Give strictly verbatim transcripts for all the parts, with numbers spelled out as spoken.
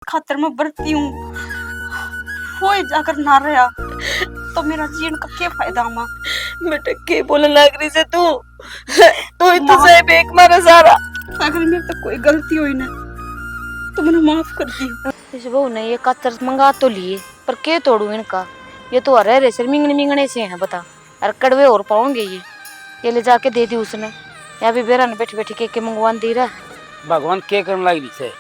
खातर मैं बरती हूँ, वो ही जाकर ना रहा तो मेरा जीण का क्या फायदा माँ? बेटा, के बोलने लाग रही से तू? तू ही तो माँ। सह बेक मारा सारा। अगर मेरे तो कोई गलती हुई ना तो मैंने माफ कर दी। इस बहू ने ये कातर मंगा तो लिए, पर के तोड़ू इनका? ये तो हरे हरे सिर मिंगने मिंगने से हैं, बता। और कड़वे और पाऊंगे ये। ये ले जाके दे दी उसने। या भी बेरा ने बैठी बैठी के के मंगवान दी रहा। भगवान के करन लाग रही से?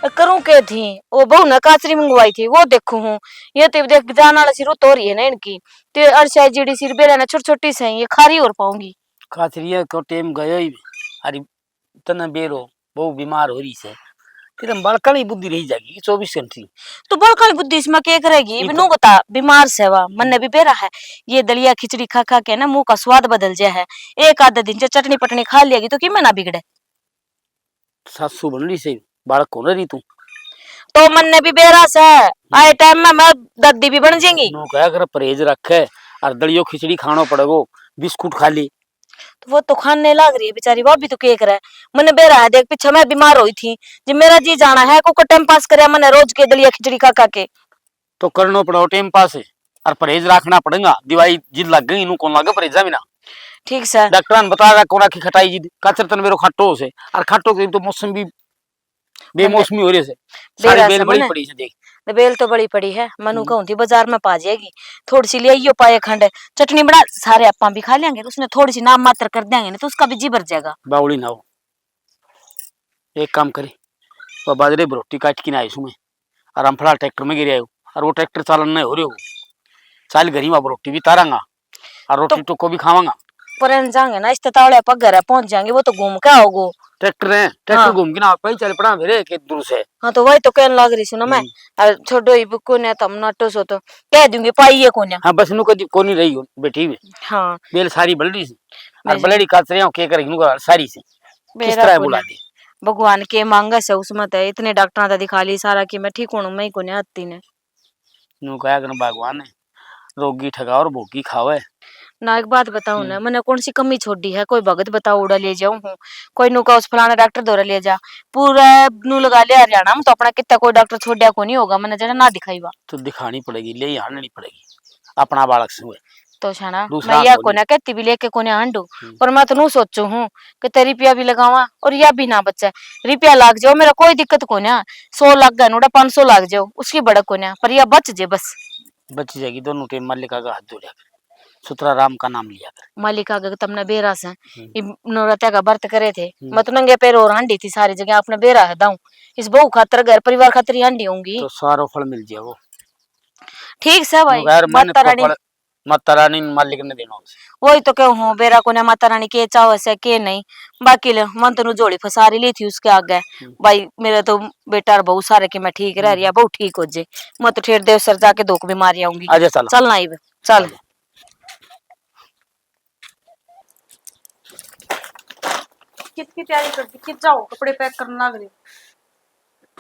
अ, करूं के थी? वो बहू ने काचरी मंगवाई थी, वो देखू हूँ। ये तो देख जान वाला सी रुत हो रही है ना इनकी। ते अरसा जीडी सिर बेरा ने छोटी छोटी से ये खारी और पाऊंगी। काचरिया को टेम गयो ही। अरे तन्ने बेरो, बहू बीमार हो रही से। तेरे बालकाली बुद्धि रही जाएगी चौबीस घंटे। तो बालकाली बुद्धि इसमें के करेगी? इब नू बता, बीमार से वा, मन्ने भी बेरा है। ये दलिया खिचड़ी खा खा के ना मुंह का स्वाद बदल जाए है। एक आधा दिन से चटनी पटनी खा लेगी तो किमें ना बिगड़े। सासू बन रही से, बालक कौन रही तू? तो मन्ने भी बेरा से, आए टाइम में मैं दादी भी बन जाएंगी। नू कहा कर परहेज रखे, और दलियो खिचड़ी खानो पड़ेगो, बिस्कुट खा ली। तो वो तो खाने लाग रही है बेचारी, भाभी तो के करे। मन्ने बेरा है, देख पीछे मैं बीमार हुई थी, जो मेरा जी जाना है को टाइम पास करे, मन्ने रोज के दलिया खिचड़ी खा खा के। तो करनो पड़ो टाइम पास, और परहेज रखना पड़ेगा। दिवाई जिद लग गई, इनू कौन लगे परहेजा बिना। ठीक से। डॉक्टर ने बताया कोना की खटाई जिद, काचर तन मेरो खाटो से, और खाटो के तो मौसम भी बेमौसमी हो रही से। सारी बेरा बेल से बड़ी मने। पड़ी से देख। तो बेल तो बड़ी पड़ी है, मनु हम्म। कहूं थी बाजार में पा जाएगी, थोड़ी सी ले आइयो पाए खंड, चटनी बना, सारे आपां भी खा लेंगे, उसने थोड़ी सी नाम मात्र कर देंगे ना तो उसका भी जी भर जाएगा। बावली ना हो, एक काम करी, वो बाजरे पर रोटी काट के ना आई सू मैं, और हम फला ट्रैक्टर में गिर आयो, और वो ट्रैक्टर चालन नहीं हो रहे हो, चाल घरी वहां पर रोटी भी तारांगा, और रोटी तो टुको भी खावांगा। पर जाएंगे ना, इस तावले पग घर पहुंच जाएंगे, वो तो घूम के आओगो। ट्रैक्टर है, ट्रैक्टर हाँ। घूम के ना, आप ही चल पड़ा मेरे के दूर से। हाँ, तो वही तो कहने लग रही सू ना मैं। हम्म। और छोड़ो ही बुको ने, तुम नाटो सो तो कह दूंगी, पाइए कोन्या। हाँ, बस नु कदी कोनी रही हो, बैठी हुई। हाँ। बेल सारी बल रही सी। और बलड़ी काच रहे हो, के करेगी नु सारी से। किस बेरा तरह कोन्या। बुला दे? भगवान के मांगे से उसमें तो इतने डॉक्टर तो दिखा ली सारा कि मैं ठीक हूँ, मैं ही कोन्या आती ने। न्यू कहा कर भगवान है, रोगी ठगा और भोगी खावे। ना, एक बात बताऊं ना, हम्म। मैंने कौन सी कमी छोड़ी है? कोई भगत बताओ, उड़ा ले जाऊं हूँ, कोई नु का उस फलाना डॉक्टर धोरे ले जा, पूरा नु लगा लिया हरियाणा में तो अपना कितना कोई डॉक्टर छोड़या को नहीं होगा, मैंने जरा ना दिखाई बा। तो दिखानी पड़ेगी, ले ही आननी पड़ेगी, अपना बालक से हुए। तो छाना, दूसरा मैं या कोनी। कोन्या कहती भी लेके कोन्या हांडू, हम्म। पर मैं तो नु सोचू हूँ कि ते रुपया भी लगावा और या भी ना बचे। रुपया लाग जाओ, मेरा कोई दिक्कत कोन्या, सौ लाग गया नोड़ा, पाँच सौ लाग जाओ, उसकी बड़क कोन्या, पर या बच जे बस। बच जाएगी, दोनों टाइम मालिका का हाथ जोड़ा कर, सुतरा राम का नाम लिया कर। मालिका का तमने बेरा से, हम्म। इब नवरात्या का व्रत करे थे, हम्म। मैं तो नंगे पैर और हांडी थी सारी जगह, आपने बेरा है दाऊं, इस बहू खातर, घर परिवार खातर ही हांडी होंगी। तो सारो फल मिल जाए वो। ठीक से भाई, नु यार, मैंने माता रानी। फल माता रानी ने मालिक ने देना उसे। वही तो कहूँ हूँ, बेरा कोन्या माता रानी के चाहो से के नहीं। बाकी ले, मन तो नु झोली फसारी ली थी उसके आगे। हम्म। भाई, मेरा तो बेटा और बहू सारे के मैं ठीक रह रही है, हम्म। बहू ठीक हो जे। मैं तो ठेर देव सर जाके धोक भी मारी आऊंगी। आजा चल। चल ना इब, चल। आजा। कित की तैयारी कर दी, कित जाओ, कपड़े पैक करने लाग रहे।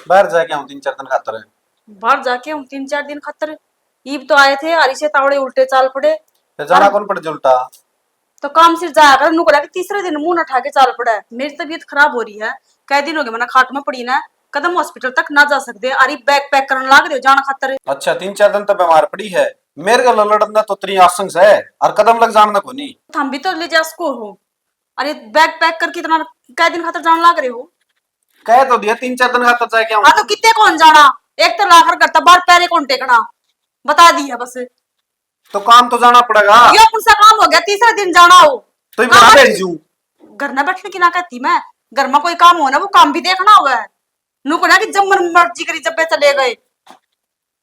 बाहर जाके आऊं तीन चार दिन खातर। बाहर जाके आऊं तीन चार दिन खातर? ईब तो आए थे, हरी से तावड़े उल्टे चाल पड़े। तो जाना और कौन पड़ उल्टा? तो काम सिर जाया कर, नु को लगे तीसरे दिन मुंह न उठा के चाल पड़ा है। मेरी तबीयत खराब हो रही है, कै दिन हो गए मैंने खाट में पड़ी ना, कदम हॉस्पिटल तक ना जा सकते। अरे बैग पैक करने लाग रहे हो जाना खातर। अच्छा, तीन चार दिन तो बीमार पड़ी है, मेरे गल लड़न दा तो तेरी आसंग से, और कदम लग जान दा कोनी। थम भी तो ले जा सको हो। अरे बैग पैक करके इतना कै दिन खातर जान लाग रहे हो? कह तो दिया तीन चार दिन खातर जाके आऊं। हाँ तो कितने कौन जाना, एक तो लाकर करता बाहर पैरे कौन टेकना, बता दिया बस। तो काम तो जाना पड़ेगा। ये कौन सा काम हो गया, तीसरे दिन जाना हो? तो ये काम बना बैठ जूं। घर में बैठने की ना कहती मैं, घर में कोई काम हो ना वो काम भी देखना होगा। नु को ना कि जब मन मर्जी करी जब चले गए।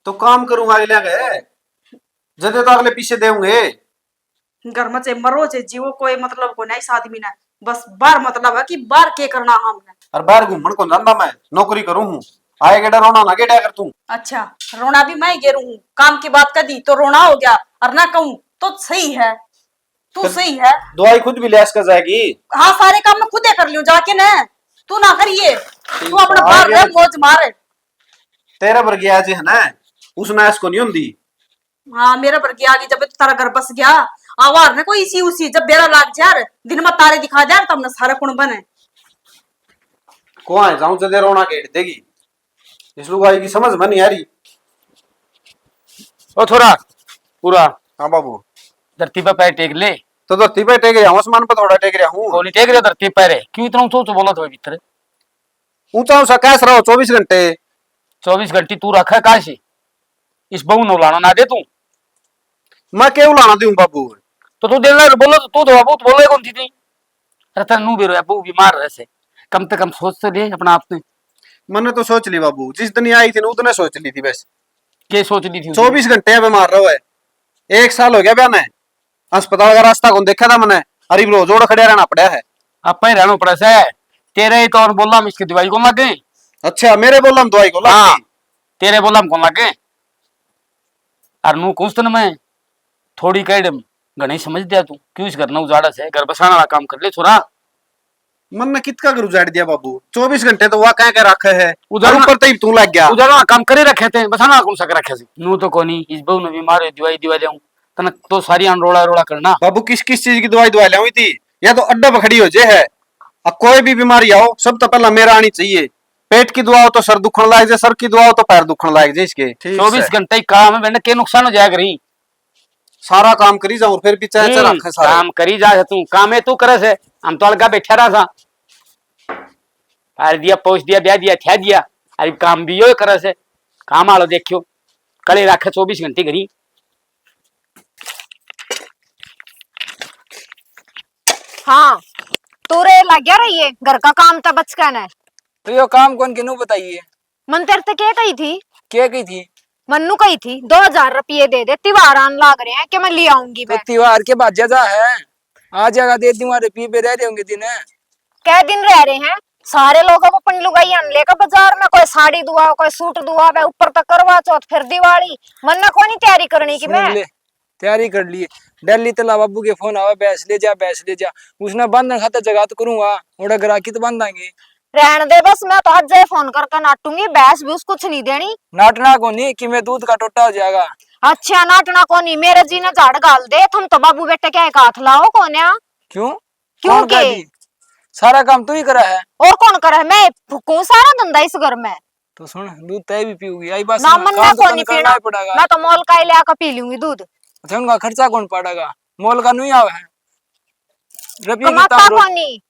तो काम करूंगा अगले के, जदे तो अगले पीछे देंगे। घर में चाहे मरो चाहे जीवो, कोई मतलब को नहीं इस आदमी ने। बस बाहर मतलब है कि बाहर के करना हमने। और बाहर घूमण को जांदा मैं, नौकरी करूं हूं। आए गेड़ा रोना ना गेड़ा कर तू। अच्छा, रोना भी मैं ही गेरू हूं। काम की बात कर दी तो रोना हो गया, और ना कहूं तो सही है। तू फिर सही है। दवाई खुद भी ले आस कर जाएगी। हाँ, सारे काम मैं खुद ही कर लूं जाके ना। तू ना करिए, तू अपना बाहर रह, मौज मार। तेरे वर्गी आज है ना, उसने ऐस को नहीं होंदी। हाँ, मेरे वर्गी आ गई जब तो तारा घर बस गया। आवार ने कोई इसी उसी जब बेरा लाग जा रे, दिन में तारे दिखा जा रे, तमने सारा कुण बने। को है जाऊं जदे रोना गेट देगी। इस लुगाई की समझ में नहीं आ रही। ओ छोरा, पूरा हाँ बाबू। धरती पे पैर टेक ले। तो धरती पे टेक रहा हूँ, आसमान पे थोड़ा टेक रहा हूँ। कोनी टेक रहा धरती पे रे, क्यों इतना ऊंचा ऊंचा बोला था भीतर? ऊंचा ऊंचा कैस रहो चौबीस घंटे? चौबीस घंटे तू रखे काशी, इस बहू ने उलाना ना दे तू। मैं क्यों उलाना दूं बाबू? तो तू देना बोलो तो तू तो बाबू तो बोले कौन थी? अरे तेरा नू बेरो है, बहू बीमार रहे से, कम से कम सोच तो ले अपना आप ने। मैंने तो सोच ली बाबू, जिस दिन ये आई थी ना, उस दिन सोच ली थी बस। के सोच ली थी उसने? चौबीस घंटे बीमार रहो है, एक साल हो गया ब्याह ने, अस्पताल का रास्ता कौन देखा था मैंने? अरे रोज ओड़ खड़े रहना पड़ा है। आपा ही रहना पड़ा से। तेरे ही तो और बोला हम इसकी दवाई कौन लगे। अच्छा, मेरे बोला हम दवाई कौन लगे? हाँ, तेरे बोला हम कौन लगे? और नू कुछ दिन में थोड़ी कह घणी समझ दिया तू, क्यों इस घर ने उजाड़ा से? घर बसाने वाला काम कर ले छोरा। मन ने कितका घर उजाड़ दिया बाबू, चौबीस घंटे तो वह कह के रखे है, उधर और ना, ऊपर तई तू लग गया। उधर ना काम करे रखे थे, बसाना कौन सा कर रखे थे? नू तो कोनी, इस बहू ने बीमार है, दवाई दवा लियाऊं, तने तो सारी आन रोला रोला करना। बाबू किस किस चीज की दवाई दवा लियाऊं थी? या तो अड्डा पकड़ी हो जे है, अब कोई भी बीमारी आओ, सब तो पहला मेरा आनी चाहिए। पेट की दुआ हो तो सर दुखण लाग जाए, सर की दुआ हो तो पैर दुखण लाग जाए इसके। ठीक चौबीस से। घंटे ही काम है, मैंने के नुकसान हो जाया करी? सारा काम करी जाऊं, फिर भी चाहे हम्म, रखे सारे। काम करी जा तू, काम है तू करे से, हम तो अलगा बैठा रहा था। फाड़ दिया, पोछ दिया, ब्याह दिया, ठा दिया, अरे काम भी यो करे से, काम आलो देखियो, कले रखे चौबीस घंटे घरी। हाँ, तू रे लाग्या रहिए, घर का काम तो बच के न। तो यो काम कौन किनू बताइए? मन तेरे ते के कही थी? के कही थी? मन्नू कही थी, दो हजार रुपये दे दे, त्योहार आन लाग रहे हैं, कि मैं ले आऊंगी तो मैं। त्योहार के बाद जा है, आ जाएगा, दे दूंगा रुपये, पे रह रहे होंगे दिन। कै दिन रह रहे हैं? सारे लोगों को अपनी लुगाइयां ने लेकर बाजार में, कोई साड़ी दुआवे, कोई सूट दुआवे, ऊपर तक करवा चौथ, फिर दिवाली। मन्ने कोनी तैयारी करनी कि सुन मैं ले, तैयारी कर ली। डेली तला बाबू के फोन आवे, "भैंस ले जा, भैंस ले जा।" उसने बांधन खातर जगह तो करूंगा, ओड़ा ग्राहकी तो बांधांगे। रहन दे बस, मैं तो आज ही फोन करके नाटूंगी, भैंस भी उसको कुछ नहीं देनी। नाटना कोनी कि मैं दूध का टोटा हो जाएगा। अच्छा, नाटना कोनी, मेरे जी ने झाड़ गाल दे, तुम तो बाबू बेटे क्या एक हाथ लाओ कोन्या। क्यों? क्यों कौन कह के? दी? सारा काम तू ही करा है। और कौन करा है? मैं फूकूं सारा धंधा इस घर में। तो सुन, दूध तय भी पीऊगी, आई बात ना, सुन, मन काम ना तो कोनी तने करना पीना। ही पड़ेगा। मैं तो मोल का ही ले आकर पी लूंगी दूध। अच्छा, उनका खर्चा कौन पाड़ेगा? मोल का नहीं आवे है। रुपये की कमाता तार रो-, कोनी।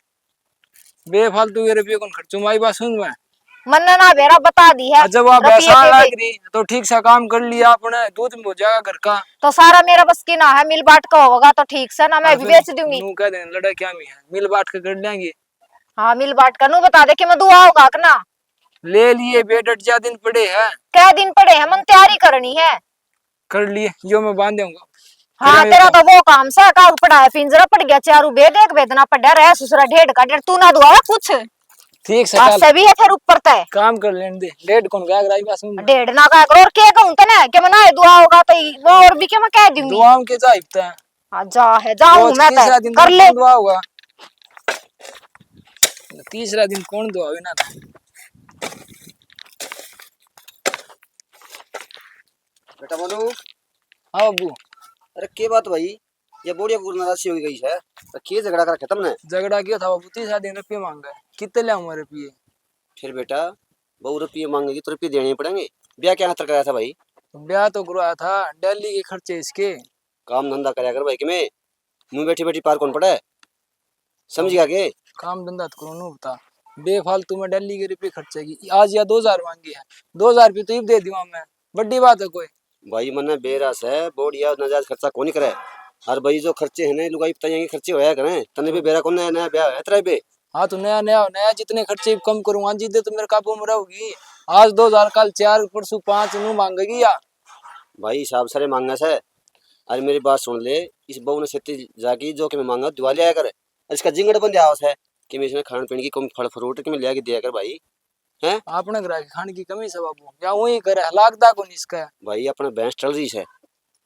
बेफालतू के रुपये कौन खर्चूं? आई बात सुन मैं। मन्ने ना बेरा बता दी है। अच्छा, वो रुपये भैंसा के लाग दे। रही, तो ठीक सा काम कर लिया आपने, दूध भी हो जाएगा घर का। तो सारा मेरा बस की ना है, मिल बांट का होगा तो ठीक से ना, मैं हाँ, भी फिर बेच दूंगी। नू कह देना, लड़ा क्या में है, मिल बांट के कर लेंगे। हाँ, मिल बांट का नू बता दे कि मैं दुआ होगा कि ना। ले लिए, बेड अट जा, दिन पड़े हैं। क्या दिन पड़े हैं, मन तैयारी करनी है। कर लिए, यो मैं बांध दूंगा। हाँ, तेरा तेरा तो वो काम सा, का पड़ा है, पिंजरा पड़ गया, चारू बे देख बेदना पड़ा रहा, सुसरा ढेड का ढेड, तू ना दुआवा कुछ। ठीक से हाथ कर। से भी है फिर ऊपर तय। काम कर लेने दे, डेढ़ कौन गायक राई बस में। डेढ़ ना गायक और के कहूं तने कि मैं ना दुआ होगा तो वो और भी के मैं कह दूंगी। दुआओं के जा इतना। हाँ, जा है, जाऊं वो मैं तीसरा तय। दिन कर ले। कौन दुआ होगा? तीसरा दिन कौन दुआ होगा ना? बेटा मोनू। हाँ बाबू। अरे के बात भाई, ये बुढ़िया को नाराज सी हो गई है, तो के झगड़ा कर खत्म ने? झगड़ा किया था बाबू, तीसरा दिन रुपये मांगा है, कितने ले आऊंगा रुपये? फिर बेटा, बहू रुपये मांगेगी तो रुपये देने ही पड़ेंगे। ब्याह क्या खातर कराया था भाई? ब्याह तो करवाया था, दिल्ली के खर्चे इसके। काम धंधा करया कर भाई, कि मैं मुंह बैठी बैठी पार कौन पड़े, समझ गया के? काम धंधा तो करो, नू बता, बेफालतू में दिल्ली के रुपये खर्चे की। आज या दो हजार मांगे हैं, दो हजार रुपये तो इब दे दूंगा मैं, बड़ी बात है कोई? भाई, मन्ने बेरा से बोर्ड या नाजायज खर्चा कोनी करे। हर भाई जो खर्चे हैं ना, लुगाई बताइए, खर्चे होया करें। तने भी बेरा को नया नया ब्याह है तेरा बे। हाँ, तो नया नया हो, नया जितने खर्चे कम करूंगा, जिद्दे तो मेरे काबू में रहोगी। आज दो हजार, कल चार, परसों पाँच, नू मांगेगी या? भाई, हिसाब सारे मांगे से। अरे, मेरी बात सुन ले, इस बहू ने छेती जाके जो कि मैं मांगा, दुआ लिया कर। इसका जिंगड़ बंद आवा से कि मैं इसने खान पीन की कम फल फ्रूट कि मैं लिया के दिया कर भाई। हैं? आपने घर के खाने की कमी से बाबू, या वही घर है, लागदा कोनी इसका। भाई, अपने भैंस टल रही है,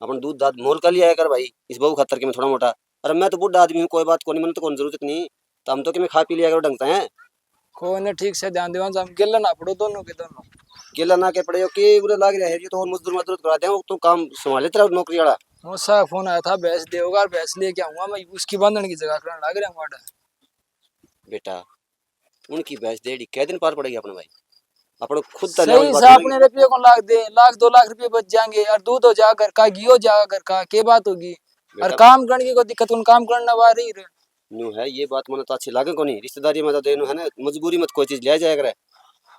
अपन दूध दाद मोल का लिया कर भाई, इस बहू खातर के मैं थोड़ा मोटा। अरे, मैं तो बूढ़ा आदमी हूँ, कोई बात कोनी, मैंने तो कोई जरूरत नहीं, तो हम तो कि मैं खा पी लिया करो ढंग से, हैं? कोई ना, ठीक से ध्यान देवा, हम गेला ना पड़ो दोनों के दोनों। गेला ना के पड़े हो कि उरे लाग रहे हैं, ये तो और मजदूर मजदूर करा दे, तू काम संभाले तेरा नौकरी वाला। मौसा का फोन आया था, भैंस देगा और भैंस लेके आऊंगा मैं, उसकी बांधने की जगह करने लग रहा हूँ। बेटा, उनकी भैंस देड़ी कै दिन पार पड़ेगी अपने भाई? अपन खुद तो सही से अपने रुपये को लाख दे, लाख दो लाख रुपये बच जाएंगे, और दूध हो जा घर का, घी हो जा घर का, के बात होगी? और बेटा काम करने की कोई दिक्कत, उन काम करने वाली रहे। न्यू है, ये बात मने तो अच्छी लागे कोनी। रिश्तेदारी में तो देनु है ना, मजबूरी में तो कोई चीज ले जाया करे।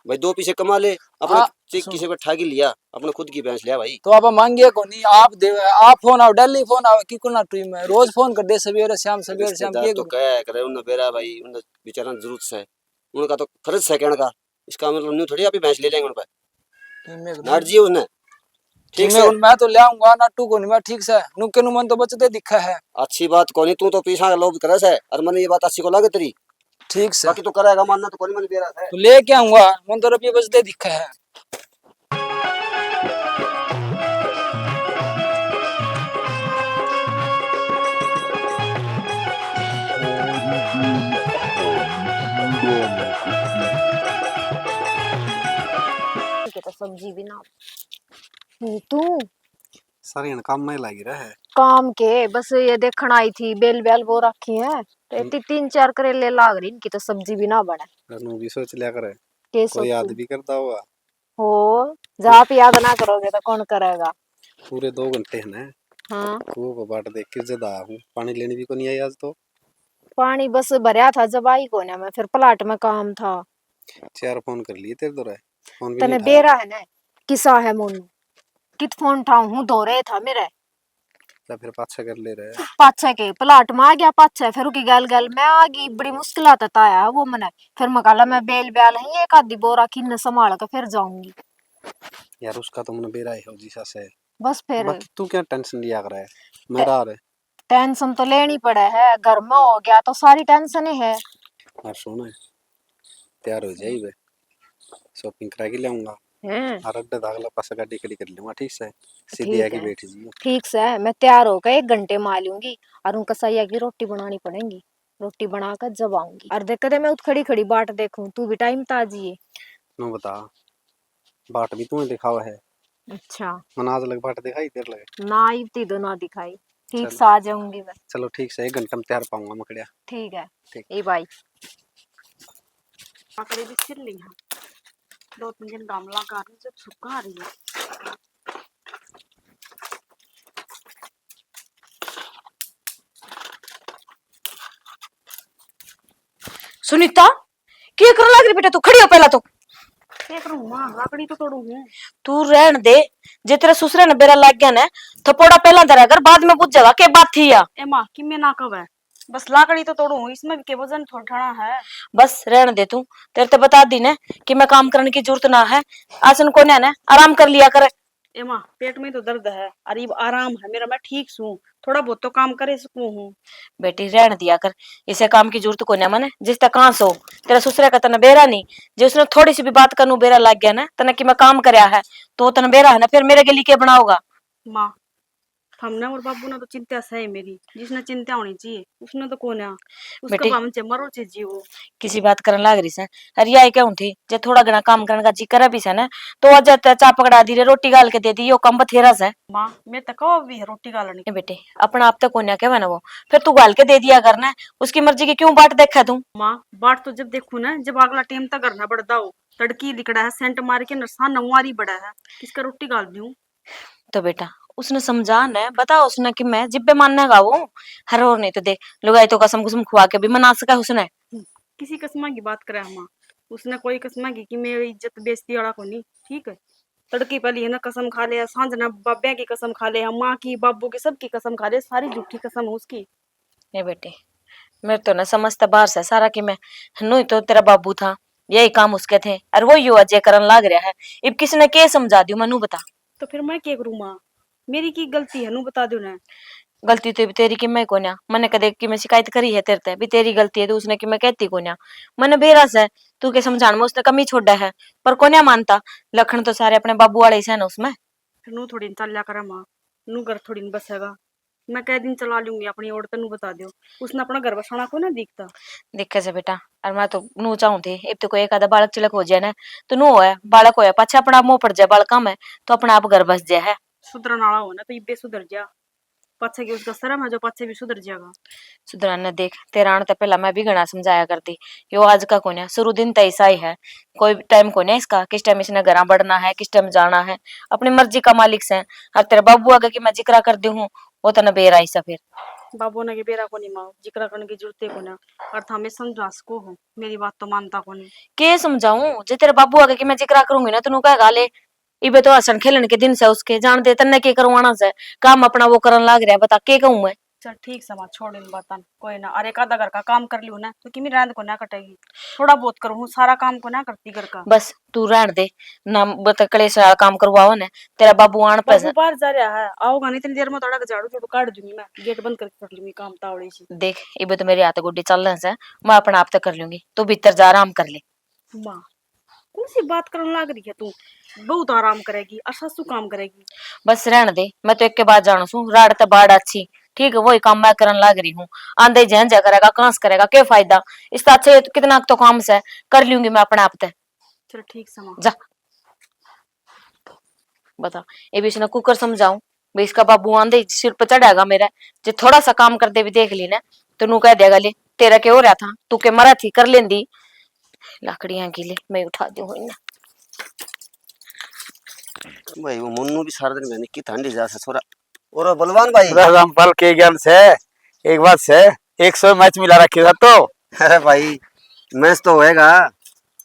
भाई, दो पैसे कमा ले, अपने आ, चीज सुन। किसी पे ठा के लिया, अपने खुद की भैंस लिया भाई। तो आप मांगे कोनी, आप दे, आप फोन आओ, डेली फोन आओ, की कोना टीम में रोज फोन कर दे, सवेरे शाम, सवेरे शाम। रिश्तेदार के तो कह करे, उन्हें बेरा भाई, उन्हें बेचारा जरूरत से, उनका तो फर्ज से कहने का। इसका मतलब न्यू थोड़ी आप ही भैंस ले लेंगे उन पर। नाट जी उन्हें। ठीक से। मैं तो ले आऊंगा, नाटू को नहीं मैं, ठीक से। नुके नु मन तो बचते दिखा है। अच्छी बात कोनी, तू तो पैसा का लोभ करे से, और मने ये बात अच्छी को लगे तेरी। ठीक से। बाकी तू करेगा, मानना तो कोनी, मने बेरा से। तो लेके आऊंगा, मन तो रुपये बचते दिखा है। के तो सब्जी भी ना। नीतू। सारी हन काम में लागी रहे। काम के, बस ये देखण आई थी, बेल ब्याल बो रखी है। तो हम्म। इतनी तीन चार करेले लाग रही, इनकी तो सब्जी भी ना बने। अरे, नू भी सोच लिया करे। के कोई याद सोचूं? भी करता होगा। हो, जब आप याद ना करोगे तो कौन करेगा? पूरे दो घंटे है ना। हाँ। कुओं को बाट देख के जद आया हूँ। पानी लेने भी को नहीं आई आज तो। पानी बस भरया था जब आई कोन्या मैं, फिर प्लाट में काम था। चार फोन कर लिए तेरे दौरे, फोन भी तने नहीं उठाया। बेरा है ना, किसा है मोनू, कित फोन उठाऊं हूँ, दौरे था मेरे। तो फिर पाछे कर ले रहे। पाछे के प्लाट में आ गया, पाछे फिर उकी गैल गैल मैं आ गई, बड़ी मुश्किल तै आया वो मने। फिर मैं कहला मैं बेल ब्याल है, एक आधी बोरा किन्ने संभाल के फिर जाऊंगी। यार उसका तो मने बेरा ही हो जी सासे। बस फिर। बाकी तू क्या टेंशन लिया करे, मेरा रे। टेंशन तो लेनी पड़े है, घर में हो गया तो सारी टेंशन ही है। और सुन, तैयार हो जाइए, शॉपिंग करा के लाऊंगा। हैं? और अड्डे दागला पास गाड़ी खड़ी कर लूंगा, ठीक से? सीधी ठीक आके है। बैठ जाइए। ठीक से, मैं तैयार होकर एक घंटे में आ लूंगी। और उन कसाइया की रोटी बनानी पड़ेगी, रोटी बना कर जब आऊंगी। और देख कदे मैं उत खड़ी खड़ी बाट देखूं, तू भी टाइम ता जिए। नो बता, बाट भी तू ही दिखावा है। अच्छा। मने आज लग बाट दिखाई, तेरे लगे? ना, इतनी तो ना दिखाई। ठीक चलो। से आ जाऊंगी मैं। चलो ठीक से, एक घंटे में तैयार पाऊंगा मकड़िया। ठीक है। ठीक। ए भाई। पकड़े भी सिर ली हाँ। दो तीन दिन गामला का जब सुखा रही है। सुनीता, के करन लाग रही बेटा तू? खड़ी हो पहला तो। के करूं माँ, लाकड़ी तो तोड़ू हूँ। तू रहन दे, जे तेरे ससुरे ने बेरा लाग गया ना, थपोड़ा पहला धरा कर, बाद में बुझ जाएगा के बात थी या। ए माँ, किमे ना कहवे, बस लाकड़ी तो तोड़ू हूँ, इसमें भी के वजन थोड़ा ठाणा है। बस रहन दे तू, तेरे ते बता दी ना कि मैं काम करने की जरूरत ना है, आसन कोन्या ना, आराम कर लिया कर। ए माँ, पेट में तो दर्द है, अरे इब आराम है मेरा, मैं ठीक सूं, थोड़ा बहुत तो काम करे सकूं हूँ। बेटी, रहन दिया कर, इसे काम की जरूरत कोन्या मने, जिस तक कहाँ सो, तेरा ससुरा का तने बेरा नहीं, जे उसने थोड़ी सी भी बात करनू बेरा लग गया ना, तने कि मैं काम करया है, तो तने बेरा है ना, फिर मेरे गली के बनाओगा? माँ, थमने और बाबू ने तो चिंता सही मेरी, जिसने चिंता होनी चाहिए, उसने तो कोन्या, उसका बेटी, भाव चे मरो चे जीवो। किसी बात करन लाग रही से, अरे आई कहूं थी, जे थोड़ा घना काम करने का जी करे भी से ना, तो आज ते चा पकड़ा दी रे, रोटी गाल के दे दी, यो काम बथेरा से। माँ, मैं तो कहो भी है रोटी गालने। ए बेटे, अपना आप तो कोन्या कहवे ना वो, फिर तू गाल के दे दिया कर ना, उसकी मर्जी की क्यों बाट देखे तू? माँ, बाट तो जब देखू ना, जब अगला टेम तक घर ना बढ़दा हो, तड़की लिकड़ा है, सेंट मार के नरसा नवारी बड़ा है, किसका रोटी गाल दूं? तो बेटा, उसने समझा न, बता उसने कि मैं जिब्बे मानने का वो। हर और नहीं तो देख, लुगाई तो कसम कुसम खुआ के भी मना सका उसने। किसी कसम की बात करे माँ, उसने कोई कसम की कि मेरी इज्जत बेइज्जती वाला को नहीं, ठीक है? तड़की पहली है ना कसम खा ले, सांझ ना बाब्या की कसम खा ले, माँ की, बाबू की, सबकी कसम खा ले, सारी झूठी कसम है उसकी। ए बेटे, मेरे तो ना समझ तो बाहर से सारा कि मैं, नू ही तो तेरा बाबू था, यही काम उसके थे, और वो यो अजय करन लाग रहा है। इब किसी ने के समझा दियो, मनु बता। तो फिर मैं के करूँ माँ, मेरी की गलती है, नू बता दो ना। गलती तो भी तेरी कि मैं कोन्या, मैंने कदे कि मैं शिकायत करी है तेरे ते, भी तेरी गलती है तो उसने कि मैं कहती कोन्या। मैंने बेरा से तू के समझान में उसने कमी छोड़ा है, पर कोन्या मानता। लखन तो सारे अपने बाबू वाले ही से ना उसमें। फिर नू थोड़ी न चाल्या करे माँ, नू घर थोड़ी न बसेगा। मैं कै दिन चला लूंगी अपनी ओर, तन्नू बता दियो। उसने अपना घर बसाना को ना दिखता। देखे से बेटा, और मैं तो नू चाहूँ थे, इब तो कोई एक आधा बालक चिलक हो जाए ना, तो नू होए, बालक होया पाछे अपना आप मुंह पड़ जाए बालका में, तो अपना आप घर बस जाए है। सुधरन वाला हो ना तो इबे सुधर जा। पाछे की उसका शर्म है जो पाछे भी सुधर जाएगा। सुधरन ने देख, तेरा आने तै पहला मैं भी घणा समझाया करती। यो आज का कोन्या, शुरू दिन तै ऐसा ही है। कोई टाइम कोन्या इसका, किस टाइम इसने घरां बढ़ना है, किस टाइम जाना है। अपनी मर्जी का मालिक से। और तेरे बाबू आगे की मैं जिक्रा कर दी हूँ, वो तने बेरा ही सा फिर। बाबू ने के बेरा कोनी माँ, जिक्रा करने की जरूरत ही कोन्या। और थामे समझा सको हो, मेरी बात तो मानता कोनी। के समझाऊं? जे तेरे बाबू आगे की मैं जिक्रा करूंगी ना, तन्नू कहेगा, ले, इबे तो हंसण खेलण के दिन से उसके, जान दे, तन्ने के करवाना से, काम अपना वो करन लाग रहा है, बता के कहूं मैं? चल ठीक से माँ, छोड़ इन बातां, कोई ना। अरे, एक आधा घर का काम कर लूँ ना, तो किमी रांद को ना कटेगी। थोड़ा बहुत करूँ हूँ, सारा काम को ना करती घर का। बस तू रहन दे ना, बता कलेश वाला काम करवाओ ना। तेरा बाबू आन पे बाबू बाहर जा रहा है, आओगा नहीं इतनी देर में, थोड़ा झाड़ू झाड़ू काट दूंगी मैं, गेट बंद करके कर लूंगी काम तावड़ी सी। देख, इबे तो मेरे हाथ गोडी चल रहे हैं, मैं अपना आप तक कर लूंगी, तू भीतर जा, आराम कर ले। माँ, कौन सी बात करने लाग रही है तू? बहुत आराम करेगी और सासू काम करेगी। बस रहन दे, मैं तो एक के बाद जानू सू, राड़ ते बाड़ अच्छी, ठीक है, वही काम मैं करन लाग रही हूँ। आंदे जहन जा करेगा, कांस करेगा, के फायदा? इससे अच्छा ये तो कितना तो काम से कर लूंगी मैं अपने आप ते। चल ठीक से माँ। जा। बता, ये भी इसने कुकर समझाऊं भाई, इसका बाबू आंदे ही सिर पे चढ़ेगा मेरे। जे थोड़ा सा काम करते भी देख ली ना, तो नू कह देगा, ले, तेरा के हो रहा था, तू के मरा थी, कर लेंदी। लाकड़ियां की ले, मैं उठा दूं हूं इन्हें। भाई, वो मुन्नू भी सारा दिन मैंने की ठंडी जा से छोरा। और बलवान भाई। रामपाल के ज्ञान से, एक बात से, एक सौ मैच मिला रखे था तो। अरे भाई, मैच तो होएगा।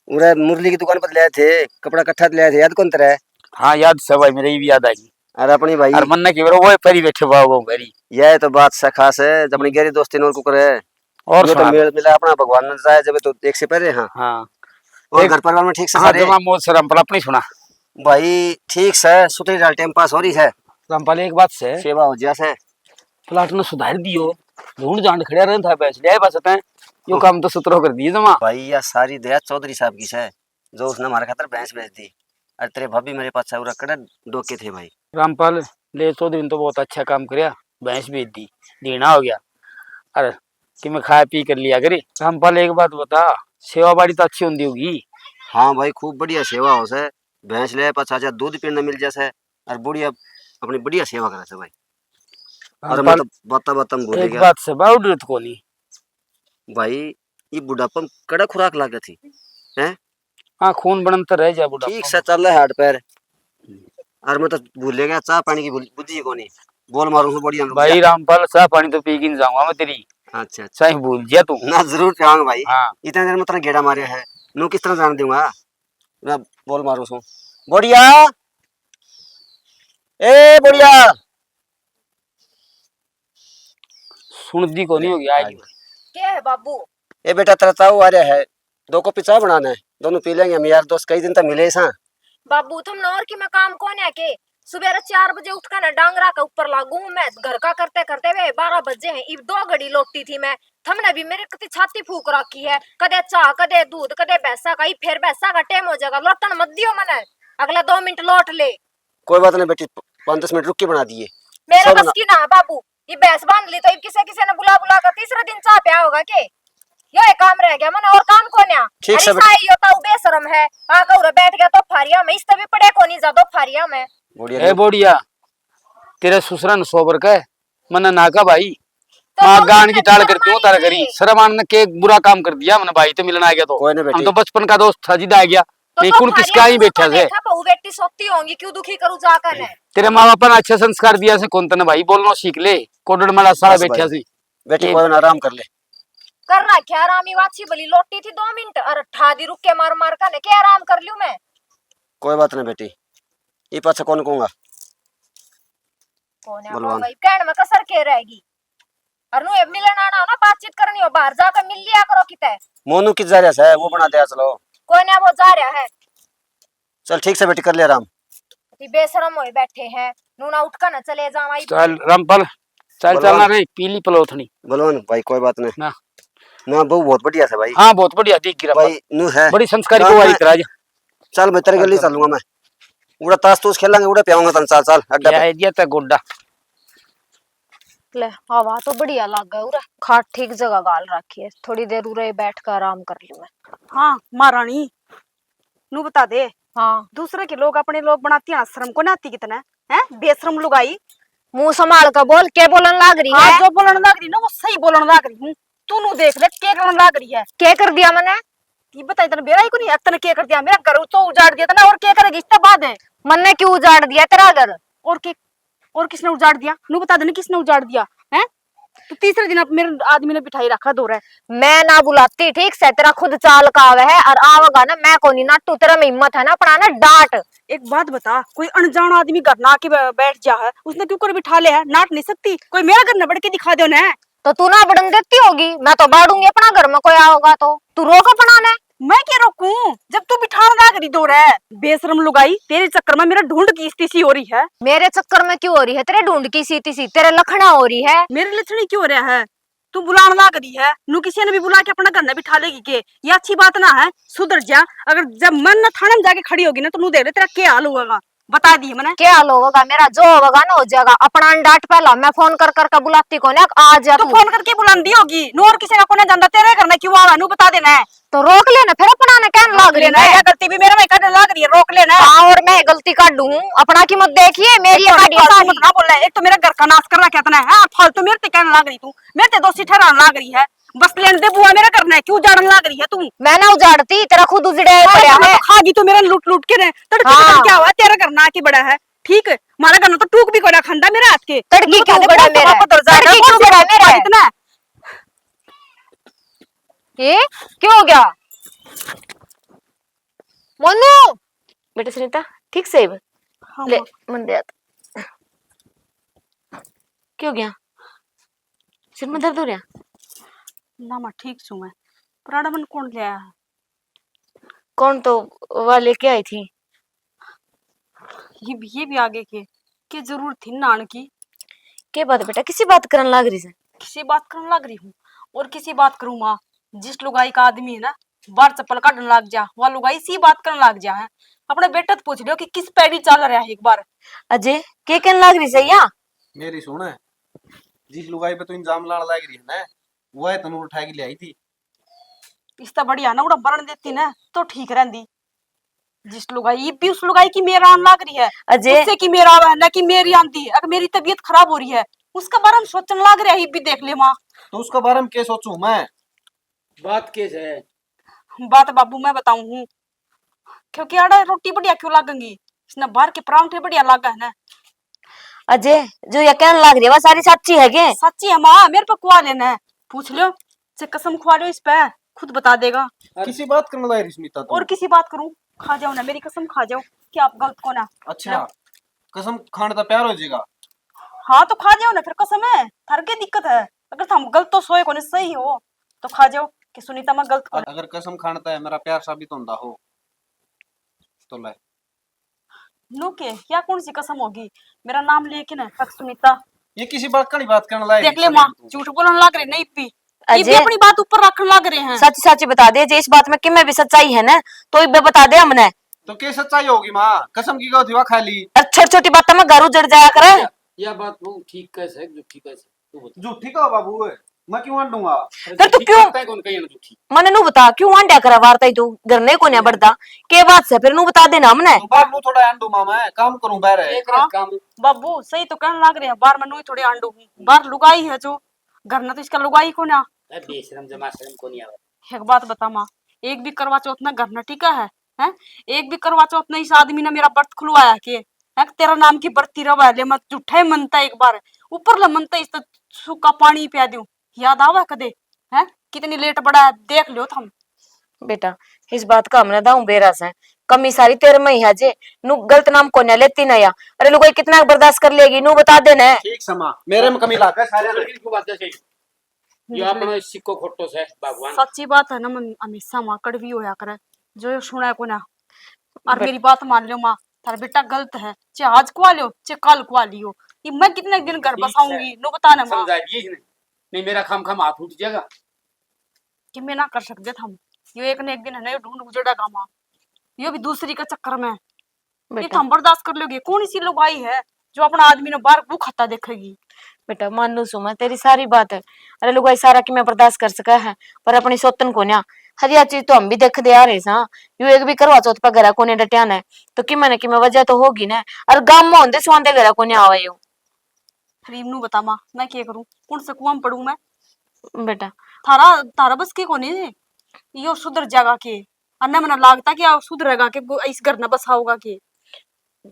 उरे मुरली की दुकान पर ले आए थे, कपड़ा कट्ठा ले आए थे, याद कौन तेरा? हाँ, याद से भाई, मेरे भी याद आई। अरे अपनी भाई। अरे मन्ने की बेरो वो परी बैठे बाबू मेरी। यह तो बात से खास है, जब अपनी गहरी दोस्ती नोर कुकर है। और ये तो सुना। मेल मिला अपना भगवान ने चाहे जब तो एक से पहले, हाँ। हाँ। और एक घर परिवार में ठीक से हाँ, सारे? जमा मौज से रामपाल, अपनी सुना। भाई ठीक से, सुथरी ढाल टाइम पास हो रही है। रामपाल एक बात से। सेवा हो जा से। प्लाट ने सुधार दियो, ढूंढ जांड खड़ा रहता है, बैच लिया बस तैं। यो काम तो सुथरो कर दिए जमा। भाई या सारी दया चौधरी साहब की से, जो उसने हमारे खातर भैंस बेच दी। अरे तेरे भाभी मेरे पास उरा कड़े डोके थे भाई। रामपाल, ले चौधरी ने तो बहुत अच्छा काम करया, भैंस बेच दी, दीना हो गया। अरे कि मैं खाया पी कर लिया करी। रामपाल एक बात बता, सेवा बाड़ी तो अच्छी होंदी होगी? हाँ भाई, खूब बढ़िया सेवा हो से। भैंस ले पाछा जा दूध पीने मिल जा से, और बढ़िया, अपनी बढ़िया सेवा करे से भाई। अरे मैं रामपाल, तो बाता बाता में भूल एक गया। बात से बाउडरत कोनी। भाई, ये बुढ़ापा में कड़ा खुराक लागे थी, हैं? हाँ, खून बनन तो रह जा बुढ़ापा ठीक में। से चल रहे हाथ पैर। और मैं तो भूल गया, चाह पानी की भूल, बुद्धि कोनी। बोल मारूं हूँ बढ़िया में भाई। रामपाल, चाह पानी तो पी के नहीं जाऊंगा मैं तेरी। अच्छा, अच्छा। चाहे भूल जा तू। ना, जरूर पियाऊंगा भाई। हाँ। इतने देर में तेरा गेड़ा मारे है, नू किस तरह जान दूंगा? मैं बोल मारूं सू। बढ़िया, ए बढ़िया। सुनदी कोनी होगी आज। के है बाबू? ए बेटा, तेरा ताऊ आ रहा है, दो कॉपी चाय बनाना है, दोनों पी लेंगे हम यार दोस्त, कई दिन तक मिले ही सां। बाबू, तुमने और की मैं काम कौन है के? सुबेरे चार बजे उठ के ना डांगरा के ऊपर लागू हूँ मैं, घर का करते करते वे बारह बजे हैं, इब दो घड़ी लोटी थी मैं। थमने भी मेरे कती छाती फूक रखी है, कदे चाह, कदे दूध, कदे भैंसा का, इब फिर भैंसा का टाइम हो जाएगा, लोटन मत दियो मने, अगला दो मिनट लोट ले। कोई बात नहीं बेटी, प-, पाँच दस मिनट रुक के बना दिए। मेरे सब बस बना- की ना है बाबू, ये भैंस बांध ली तो इब किसे किसे ने बुला बुला कर तीसरे दिन चाह पिया होगा के? यो एक काम रह गया, मने और काम कोन्या। ठीक अरे से बेटी। साई यो ताऊ बेशरम है, आके उरे बैठ गया तो फारिया में, इस तभी पड़े कोनी जा दो फारिया में। बढ़िया ए नहीं। बढ़िया, तेरे ससुरा ने सोबर के मन्ने ना कहा भाई, तो माँ तुम गान की इतना टाल कर शर्माई दूं तारा करी। थी। शर्म आने ने के बुरा काम कर दिया मैंने भाई, तो मिलना आ गया तो। कोई ना हम बेटी। तो बचपन का दोस्त था, जिद आ गया। तो नहीं, तो कुण किसका ही बैठा से। देखा, बहू बेटी सोती होंगी, क्यों दुखी करूं जाकर ने? तेरे माँ बाप ने अच्छे संस्कार दिया से कौन तने भाई, बोलना सीख ले, कोडड़ माला सारा बस बैठा भाई। सी। बेटी, ये कोई ना, आराम कर ले। कर रहा क्या आराम? ही वाची भली लोटी थी दो मिनट और ठा दी रुक के मार मार का ने, क्या आराम कर लूं मैं? कोई बात नहीं बेटी, ये पाछे कौन कहूंगा। कौन है बलवान। कहूंगा? कहने में कसर के रहेगी? और नु मिलन आना हो ना, बातचीत करनी हो, बाहर जाकर मिल लिया करो किते। मोनू कित जा रहा है, वो बना दे, चलो। कोई ना, वो जा रहा है। चल ठीक से बेटी, कर ले आराम। अति बेशरम होए बैठे हैं, नूना उठ कर ना चले जावा। चल रामपाल, चल, चल ना रे, पीली पलोथनी। बलवान भाई, कोई बात नहीं। ना। ना, बहू बहुत बढ़िया है भाई। हाँ, बहुत बढ़िया, दिख गिरा भाई, नू है। बड़ी संस्कारी बहू आई तेरा आज। चल, मैं तेरे गली चलूंगा मैं। उड़ा ताश तूश खेलांगे, उड़ा पियाऊंगा तन। चल, चल, अड्डा पे। ये तो गोड्डा। ले, हवा तो बढ़िया लागे उरे, खाट ठीक जगह गाल रखी है, थोड़ी देर उरे बैठ के आराम कर लूं मैं। हाँ महारानी, नू बता दे। हाँ। दूसरे के लोग अपने लोग बनाती हैं, शर्म को ना आती कितने, हैं? बेशरम लुगाई। मुंह संभाल के बोल, के बोलन लाग रही हाँ, है? जो बोलन लाग रही ना, वो सही बोलन लाग रही हूँ। तू नू देख ले, के करन लाग रही है। के कर दिया मैंने? ये बताई, तने बेरा ही कोनी है, तने के कर दिया? मेरा घर तो उजाड़ दिया तने, और के करेगी इसके बाद है? मन्ने क्यों उजाड़ दिया तेरा घर? और के, और किसने उजाड़ दिया? नू बता देना, किसने उजाड़ दिया है? तो तीसरे दिन आप मेरे आदमी ने बिठाई रखा दो रहे। मैं ना बुलाती, ठीक से, तेरा खुद चाल का आवे है, और आवेगा ना, मैं कोनी नाटू, तेरा में हिम्मत है ना, अपना ना डांट। एक बात बता, कोई अनजान आदमी घर ना आके बै-, बैठ जा है, उसने क्यों कर बिठा ले है? नाट नहीं सकती? कोई मेरा घर न बढ़ के दिखा दो ना। तो तू ना बढ़न देती होगी, मैं तो बाड़ूंगी अपना घर में कोई आओगा तो। तू रोक अपना ने। मैं क्या रोकूं, जब तू बिठान लाग रही दो रे? बेशरम लुगाई, तेरे चक्कर में मेरा ढूंढ की स्थिति हो रही है। मेरे चक्कर में क्यों हो रही है? तेरे ढूंढ की सी तीसी, तेरे लखना हो रही है। मेरे लक्षण ही क्यों हो रहा है? तू बुलान लाग रही है, नू किसी ने भी बुला के अपना घर में बिठा लेगी के? ये अच्छी बात ना है, सुधर जा। अगर जब मन ना थाने में जाके खड़ी होगी ना, तो नू देख ले तेरा क्या हाल होगा। बता दी मैंने। क्या हाल होगा मेरा? जो होगा ना हो जाएगा। अपना डांट पहला, मैं फोन कर करके बुलाती कोने, आ जा तो तू। फोन करके बुलांदी होगी, नू और किसी का कोने जांदा, तेरे घर में क्यों आवा, नू बता देना है। तो रोक लेना, फिर अपना ने कहने लाग रही है। या गलती भी मेरे में करने लाग रही है, रोक लेना। हाँ, और मैं गलती काढूं, अपना की मत देखिए, मेरी एक तो काढी मेरे को आती। मत ना बोले, एक तो मेरा घर का नाश कर रखा तने, हाँ, फालतू मेरे ते कहने लाग रही तू, मेरे ते दोषी ठहराने लाग रही है। बस लेने दे बुआ, मेरा करना है, क्यों उजाड़न लाग रही है तू? मैं ना उजाड़ती, तेरा खुद उजड़े पड़ा है। खागी तो मेरा लूट लूट के ने, तड़के हाँ। क्या हुआ, तेरा करना की बड़ा है, ठीक है? हमारा करना तो टूक भी कोना खांदा मेरा हाथ के। तड़की क्यों बड़ा मेरा? तड़की क्यों बड़ा मेरा? इतना ए, क्या हो गया? मोनू, बेटा सुनीता, ठीक से? हाँ, ले, माँ। मन दे हाथ। क्यों गया? सिर में दर्द हो रहा? ना माँ, ठीक छू मैं। पर आड़ा मन कौन ले आया है? कौन तो वा लेके आई थी। ये भी, ये भी आगे के, के जरूरत थी नान की? के बात बेटा, किसी बात करन लाग रही से? किसी बात करन लाग रही हूँ, और किसी बात करूँ माँ? जिस लुगाई का आदमी है ना, बाहर चप्पल काटन लाग जा, वह लुगाई सी बात करन लाग जा है। अपने बेटे तो पूछ लियो कि किस पैड़ी चल रहा है एक बार। अजय, के कहन लाग रही से या? मेरी सुन, जिस लुगाई पे तू इल्जाम लान लाग रही है ना, वह तनूर उठा के ले आई थी। इससे बढ़िया ना उड़ा मरण देती ना, तो ठीक रहंदी। जिस लुगाई, ये भी उस लुगाई की मेरा आन लाग रही है। अजय। उससे की मेरा आवे ना कि मेरी आंदी। अगर मेरी तबीयत खराब हो रही है, उसके बारे में सोचने लाग रहा है, ये भी देख ले माँ। तो उसके बारे में क्या सोचूं मैं? बात के है? बात बाबू मैं बताऊं हूँ, क्योंकि आड़ा रोटी बढ़िया क्यों लागेंगी, इसने बाहर के परांठे बढ़िया लागे है ना। अजय, जो ये कहने लाग रही है, वह सारी सच्ची है के? सच्ची है माँ, मेरे पे कुआ लेना है, पूछ लो। से कसम खवा लो इस पे, खुद बता देगा। किसी बात करने लाग रही सुनीता तू? और किसी बात करूं? खा जाओ ना मेरी कसम, खा जाओ कि आप गलत को ना। अच्छा, लो। कसम खाने का प्यार हो जाएगा? हाँ, तो खा जाओ ना फिर कसम है, थारे के दिक्कत है? अगर थम गलत तो सोए कोने, सही हो तो खा जाओ कि सुनीता मैं गलत को। अगर कसम खाने का है मेरा प्यार साबित होता हो तो ले। नु के, या कौन सी कसम होगी? मेरा नाम लेके ना, हक सुनीता। ये किसी बात, कड़ी बात करने लायक देख ले माँ, झूठ बोलने लाग रहे नहीं पी। ये भी अजय। अपनी बात ऊपर रखने लाग रहे हैं। सच सच बता दे, जे इस बात में किमे भी सच्चाई है ना, तो इबे बता दे हमने। तो क्या सच्चाई होगी माँ? कसम की गई थी, वह खा ली। और छोटी छोटी बातों में घर उजड़ जाया करे। या, या बात वो ठीक कैसे है, जो ठीक कैसे? तू बता। झूठी का बाबू है, मैं क्यों आंडूंगा? अरे फिर तू झूठी क्यों? करता है कौन कहीं झूठी? मने नु बता, क्यों आंड्या करा वार्ता ही तू? घर नहीं कोन्या बढ़दा। के बात से फिर नु बता देना हमने। तो बाहर नु थोड़ा आंडू मामा है, काम करूं बाहर है। एक रात काम। बाबू, सही तो कहने लाग रहे हैं, बाहर में नु ही थोड़े आंडू हूँ। बाहर लुगाई है जो, घर में तो इसका लुगाई कोन्या। ए, बेशरम जमा शरम कोनी आवे। एक बात बता माँ, एक भी करवा चौथ ना घर ना टिका है, हैं? एक भी करवा चौथ ना इस आदमी ने मेरा व्रत खुलवाया के, हैं? तेरा नाम की बरती रवा ले, मत झूठा ही मनता एक बार, ऊपर ले मनता इस तो सूखा पानी पिया दूं, याद आवा कदे, हैं? कितनी लेट बड़ा है, देख लो थम। बेटा, इस बात का हमने दाऊ बेरा से, कमी सारी तेरे में ही है जे, नु गलत नाम कोन्या लेती ना या। अरे लुगाई कितना बर्दाश्त कर लेगी, नु बता दे ना। ठीक समा, मेरे में कमी लागे सारे। क्यों बात है सही? ये अपना सिक्को खोटो से भगवान। सच्ची बात है ना, मन हमेशा माँ कड़वी होया करे, जो यो सुना को ना। और बट- मेरी बात मान लो माँ, थारा बेटा गलत है, चाहे आज कुआ लियो, चाहे कल कुआ लियो। ये मैं कितने दिन घर ठीक बसाऊंगी, है। नो बता ना माँ। समझा दिए इसने। नहीं, मेरा खाम खाम हाथ उठ जाएगा। कि मैं ना कर सकते थम, यो एक ने एक दिन है ना, यो ढूंढ उजड़ेगा माँ, यो भी दूसरी के चक्कर में। ये बेटा। थम बर्दाश्त कर लोगे? कौन सी लुगाई है जो अपना आदमी ने बाहर वो खाता देखेगी? बेटा, मानू सू मैं तेरी सारी बात है। अरे लुगाई सारा की मैं बर्दाश्त कर सका है, पर अपनी सोतन कोन्या। हर या चीज तो हम भी देखते आ रहे सा। यू एक भी करवा चौथ पर घरा कोने डटिया ने, तो किमे न किमे वजह तो होगी ना। और गाम में होंदे सुहांदे घरा कोने आवे यू। फिर इब नू बता माँ, मैं के करूँ? कौन से कुआं में पड़ूँ मैं? बेटा, थारा, थारा बस की कोनी। यो सुधर जागा के? अन्ने मने लागता कि आ सुधरेगा के गो-, इस घर ने बसाओगा के?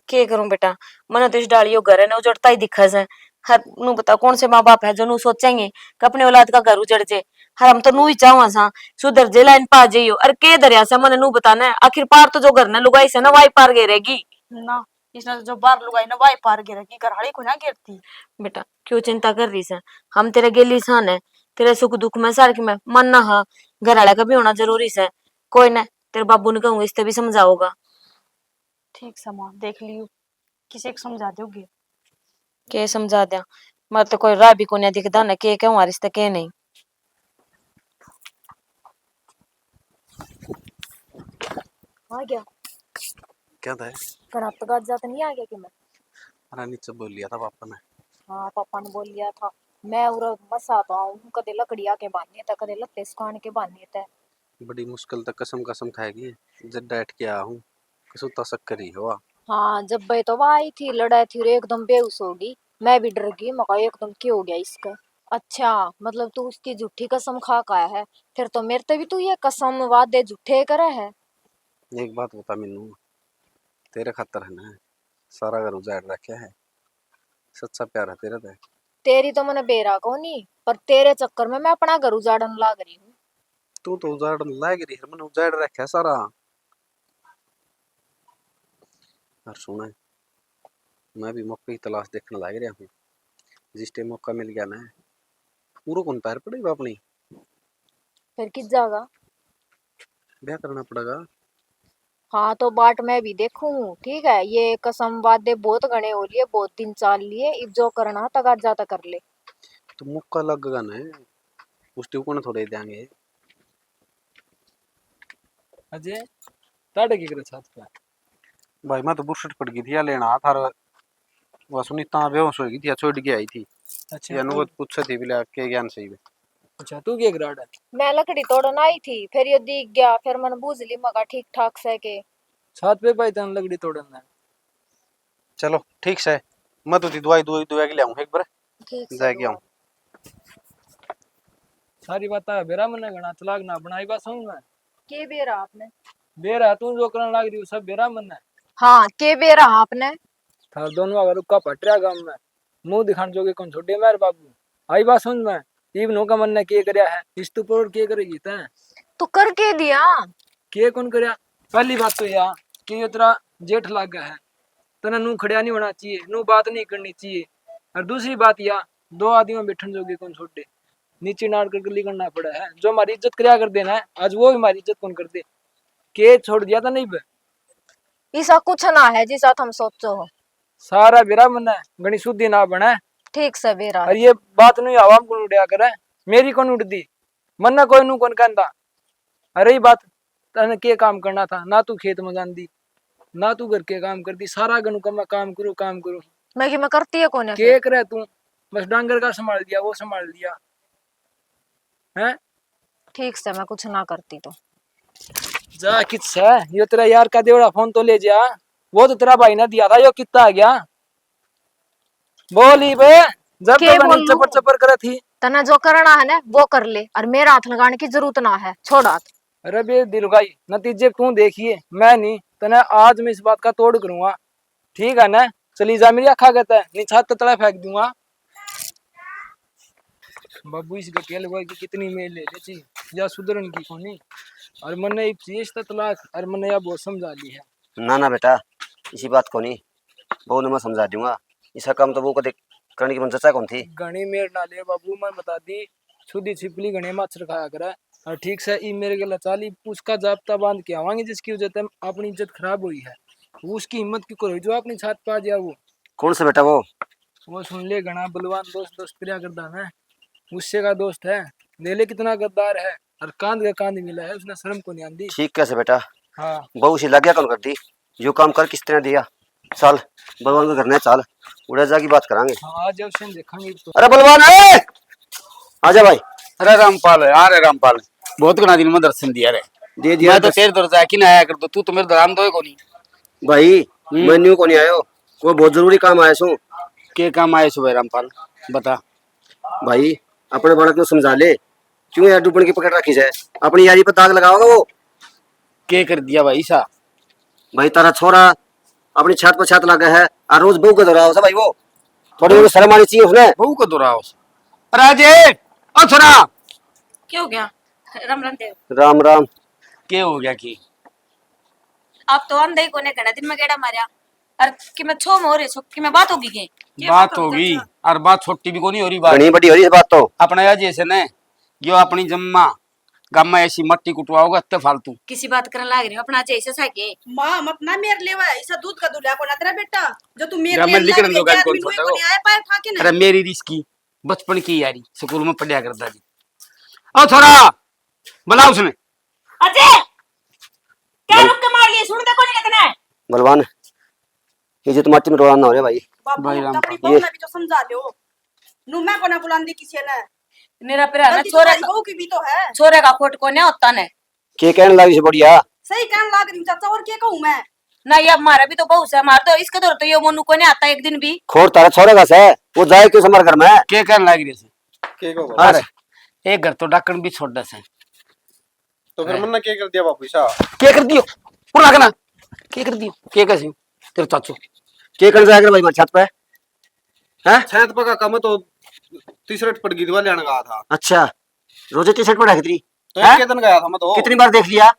के करूं बेटा, मने तो इस डालियो घर है ना उजड़ता ही दिखा से। हर नू बता, कौन से माँ बाप है जो नू सोचेंगे कि अपने औलाद का घर उजड़ जे? हर हम तो नू ही चाहवा सा, सुधर जे, लाइन पा जाइयो। अरे के धरया से मने नू बता ना, आखिर पार तो जो घर ने लुगाई से ना, वाई पार गए रहेगी। ना, इसने तो जो बाहर लुगाई ना, वाई पार गए रहेगी, घर हाली को ना गिरती। बेटा, क्यों चिंता कर रही से? हम तेरे गेली सान है, तेरे सुख दुख में, सारख में, मन ना हा, घर वाले का भी होना जरूरी से। कोई ना, तेरे बाबू ने कहूंगा, इससे भी समझाओगा। ठीक से माँ, देख लियो, किसे को समझा दोगे? के समझा दिया? मैं तो कोई राह भी कोन्या दिखदा ना, के कहूँ आरिस ते के नहीं। आ गया। क्या था? घर आप तो गाजा तो नहीं आ गया कि मैं? अरे नीचे बोल लिया था पापा ने। हाँ, पापा ने बोल लिया था। मैं उरा मसा तो आऊँ, कदे लकड़ी आके बांधे थे, कदे लत्ते सुखान के बांधे थे। बड़ी मुश्किल तक कसम कसम खाएगी, जब डैट के आया हूँ, कसू तसक करी हो। हाँ, जब भाई तो वह आई थी, लड़ाई थी, एकदम बेहोश होगी। मैं भी डर गई, मैं कहा, "एकदम क्या हो गया इसका?" अच्छा, मतलब तू उसकी झूठी कसम खा के आया है, फिर तो मेरे ते भी तू ये कसम वादे झूठे करे है। एक बात बता मैनू, तेरे खातर है ना, सारा घर उजाड़ रखे है, सच्चा प्यार है तेरे ते। तेरी तो मने बेरा कोनी, पर तेरे चक्कर में मैं अपना घर उजाड़न लाग रही हूँ। तू तो उजाड़न लाग रही है, मैंने उजाड़ रखा है सारा। और सुना, मैं भी मौके की तलाश देखने लाग रहा हूँ। जिस टाइम मौका मिल गया ना, पूरा कौन पैर पड़ेगा अपनी। फिर किस जागा? ब्याह करना पड़ेगा। हाँ, तो बाट मैं भी देखूं हूँ, ठीक है? ये कसम वादे बहुत घणे हो लिए, बहुत दिन चाल लिए, इब जो करना तगाजा तक कर ले। तो मौका लगेगा ना, उस टाइम कौन थोड़े देंगे। अजय, ताड़े की करे छत पे? भाई, मैं तो बुरसट पड़ गई थी या लेना थार, वह सुनीता बेहोश हो गई थी या छोड़ के आई थी। अच्छा, या नु तू वो पूछे थी, बोले, "के ज्ञान सही है?" अच्छा, तू के कराड़ है? मैं लकड़ी तोड़न आई थी, फिर ये दिख गया, फिर मन बूझ ली, मगा ठीक ठाक से के। छत पे भाई तन लकड़ी तोड़न है। चलो, ठीक से, मैं तो दवाई, दवाई, दवाई के ले आऊँ एक बार। ठीक से, जाके आऊँ। सारी बात बेरा मन्ने घना चलाक ना बनाई, बात समझ में? के बेरा आपने? बेरा तू जो करन लाग रही हो, सब बेरा मन्ने। हाँ, के बेरा आपने? थार दोनों अगर रुक्का फट रहा गांव में, मुंह दिखाण जोगे कौन छोड़े मेरे बाबू। आई बात समझ में? इब नो का मन्ने के करया है, इस तू पर के करेगी तै? तू कर के दिया? के कौन करया? पहली बात तो या कि यो तेरा जेठ लाग है, तने नू खड़िया नहीं होना चाहिए, नू बात नहीं करनी चाहिए। और दूसरी बात या, दो आदमी बैठन जोगे कौन छोड़े, नीचे नाड़ कर गली करना पड़ा है। जो हमारी इज्जत करया कर देना है, आज वो भी हमारी इज्जत कौन कर दे। के छोड़ दिया था नहीं बे? इसा कुछ ना है जिसा तुम सोचो हो। सारा बेरा मन्ने घणी सुधी ना बने। ठीक से बेरा। और ये बात नहीं आवाम को उड़या करे, मेरी कौन उड़दी, मन्ने कोई नू कौन कहंदा। अरे ही बात, तने के काम करना था, ना तू खेत में जांदी, ना तू घर के काम करती, सारा घणू का मैं काम करूँ, काम करूँ। मैं कि मैं करती है कोने के फिर? करे तू? बस डांगर का संभाल दिया, वो संभाल दिया, हैं? ठीक से मैं कुछ ना करती तो। जा कित से, यो तेरा यार का देवड़ा फोन तो ले जा, वो तो तेरा भाई ने दिया था, यो कितना आ गया? बोली बे, जब के तो घणी बोलूं? चपर चपर करे थी। तने जो करना है ना, वो कर ले, और मेरा हाथ लगाने की जरूरत ना है, छोड़ हाथ। अरे बे दिल भाई, नतीजे तू देखिए, मैं नहीं, तने आज मैं इस बात का तोड़ करूंगा, ठीक है ना? चली जा मेरी आँख आगे तै, नहीं छात तले फेंक दूंगा। बाबू, इस गठिया लुगाई की कितनी मेल ले लेती, या सुधरन की कोनी। और मन्ने एक चीज तो तलाक, और मन्ने या बहुत समझा ली है। ना, ना बेटा, इसी बात कोनी, बहू ने मैं समझा दूंगा। इसका काम तो बहू कदे करने की मन जचा कौन थी। घणी मेर ना ले बाबू, मैं बता दी, सुधी छिपली घणे माछर खाया करे। और ठीक से ई मेरे गला चाली, उसका जाबता बांध के आवांगे, जिसकी वजह से अपनी इज्जत खराब हुई है। वो उसकी हिम्मत क्यों करो जो अपनी छात पा दिया वो। कौन सा बेटा वो? वो सुन ले, घणा बलवान दोस्त, दोस्त करिया करदा ना, गुस्से का दोस्त है। ले ले कितना गद्दार है, और कांध का कांध मिला है, उसने शर्म को नहीं आंदी। ठीक कैसे बेटा? हाँ। बहू सी लग गया कौन कर दी, यो काम कर किस तरह दिया। चल, बलवान के घर ने चल, उड़े जाके बात करांगे। हाँ, आ जाओ, उसे देखांगे तो। अरे बलवान, ए! आजा भाई। अरे रामपाल, आ रे रामपाल, बहुत घणा दिन में दर्शन दिया रे। दे दिया मैं तो दर्शन। तेरे दर जाके ना आया कर, तो तू तो मेरे दर आंदो ही कोनी। भाई, हम्म। मैं न्यू कोनी आयो, कोई बहुत जरूरी काम आया सू। के काम आए सुबह रामपाल, बता। भाई, अपने बड़ा क्यों समझा ले, क्यों यार डुबन की पकड़ रखी है, अपनी यारी पर दाग लगाओगा वो। के कर दिया भाई सा? भाई, तारा छोरा अपनी छात पर छात लगा है, और रोज बहू का दोहराओ सा भाई वो। थोड़ी बहुत शर्म आनी चाहिए उसने। बहू का दोहराओ सा। अरे अजय, ओ छोरा। क्या हो गया? राम राम देव। राम राम। के हो गया की? आप तो आंदे ही कोने, घणे दिन में गेड़ा मारया। और कि मैं छो में हो रही सो, कि मैं बात होगी के? के बात बात होगी? अच्छा। और बात छोटी भी कोनी हो रही बात। घणी बड़ी हो रही है बात तो। अपना या जैसे ने, यो अपनी जम्मा गामा ऐसी मट्टी कुटवाओगा इतने फालतू। किसी बात करने लाग रही हो, अपना जैसे सागे। माँ, मत ना मेर लेवा, ऐसा दूध का दुलिया को ना तेरा बेटा, जो तू मेर या मैं लेने लिख लाग रही दो है, गाल आदमी कौन कोई छोड़ को नहीं आया पाया खा के ना। अरे मेरी रिश्की बचपन की यारी, स्कूल में पढ़िया करता जी। ओ छोरा, बुला उसने। अजय, क्या बल- रुक के मार लिए? सुन दे कोनी कितना है? बलवान, इज्जत माटी में रोड़ा ना हो रे भाई। बाबू, भाई राम अपनी राम। बहू ये ने भी तो समझा लो। नू मैं कोना बुलांदी किसी ने। मेरा भरा ना गलती छोरे तुम्हारी का, बहू की भी तो है। छोरे का खोट कोने होता ने। के कहने लाग रही से बढ़िया? सही कहने लाग रही हूँ चाचा, और के कहूँ मैं? ना, ये हमारा भी तो बहू से, हमारा तो इसके दौर तो ये मोनू कोने आता एक दिन भी। खोट तारा छोरे का से, वो जाए क्यों से हमारे घर में? के कहने लाग रही से? के को अरे, एक घर तो डाकण भी छोड़ दे से। तो फिर हैं? मन्ने के कर दिया बाबू सा? के कर दियो? पूरा कहना। के कर दियो? के कैसे? तेरे चाचू। के कर जाएगा भाई मारे छत पे? हैं? छत पे का काम तो टी-शर्ट पड़ गई थी, वाले आने का था। अच्छा। रोजे टी-शर्ट पड़ा कितनी? तो हैं? एक दिन गया था मैं तो। कितनी बार देख लिया?